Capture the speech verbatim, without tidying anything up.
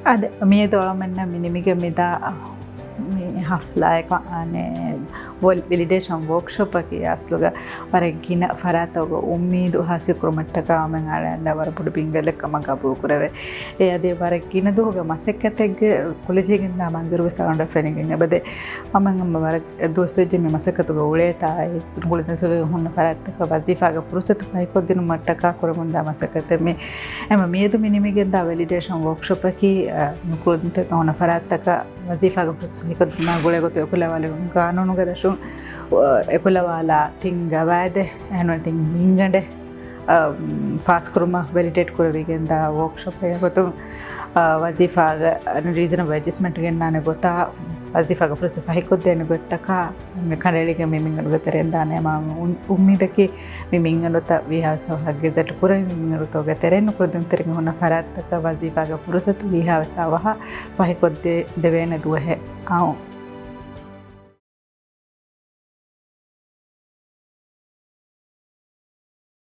އަދި މިއަދު އަޅަމެންނަށް މި ނިމިގެން މިދާ މި ހަފްލާއެއް ވެލިޑޭޝަން ވޯކްޝޮޕަކީ އަސްލުގަ ވަރަށް ގިނަ ފަރާތަކުގަ އުއްމީދު ހާސިލް ކުރުމަށްޓަކާ އަޅަމެން އަޅައިގެންދާ ވަރަށް ބޮޑު ބިންގަލެއް ކަމަށް ގަބޫލު ކުރެވޭ. އެ އަދި ވަރަށް ގިނަ ދުވަހުގެ މަސައްކަތެއްގެ ކުލަޖެހިގެންދާ މަންޒަރު ވެސް އަޅުގަނޑަށް ފެނިގެން އެބަދޭ. އަޅަމެން ވަރަށް ދުވަސް ވެއްޖެ މި މަސައްކަތުގަ އުޅޭތާ، އެ ނުކުޅެދުންތެރިން ހުންނަ ފަރާތްތަކަށް ވަޒީފާގެ ފުރުސަތު ފަހިކޮށްދިނުމަށްޓަކާ ކުރަމުންދާ މަސައްކަތެއް މި. އެމަ މިއަދު މި ނިމިގެންދާ ވެލިޑޭޝަން ވޯކްޝޮޕަކީ، އަ، ނުކުޅެދުންތެރިން ހުންނަ ފަރާތްތަކަށް ވަޒީފާގެ ފުރުސަތު ފަހިކޮށްދިނުމާ ގުޅޭގޮތުން އެކުލަވާލެވުން ގާނޫނުގަ ދަށުން، އަ، އެކުލަވާލާ ތިން ގަވާއިދެއް އެހެންވެ ތިން މިންގަނޑެއް، އަ، ފާސްކުރުމަށް ވެލިޑޭޓް ކުރެވިގެންދާ ވޯކްޝޮޕެއް ގޮތުން، އަ، ވަޒީފާގެ ރީޒަނަބް އެޑްޖަސްޓްމަންޓް ގެންނާނެ ގޮތާ، ވަޒީފާގެ ފުރުސަތު ފަހިކޮށްދޭނެ ގޮތްތަކާ މި ކަނޑައެޅިގެން މި މިންގަނޑުގެ ތެރެއިން ދާނެ. އަޅަމެން އުން-، އުއްމީދަކީ މި މިންގަނޑުތައް ވީހާވެސް އަވަހަށް ގެޒެޓް ކުރެވި މިންގަނޑުތަކުގެ ތެރެއިން ނުކުޅެދުންތެރިން ހުންނަ ފަރާތްތަކަށް ވަޒީފާގެ ފުރުސަތު ވީހާވެސް އަވަހަށް ފަހިކޮށްދެ-، ދެވޭނެ ދުވަހެއް އައު.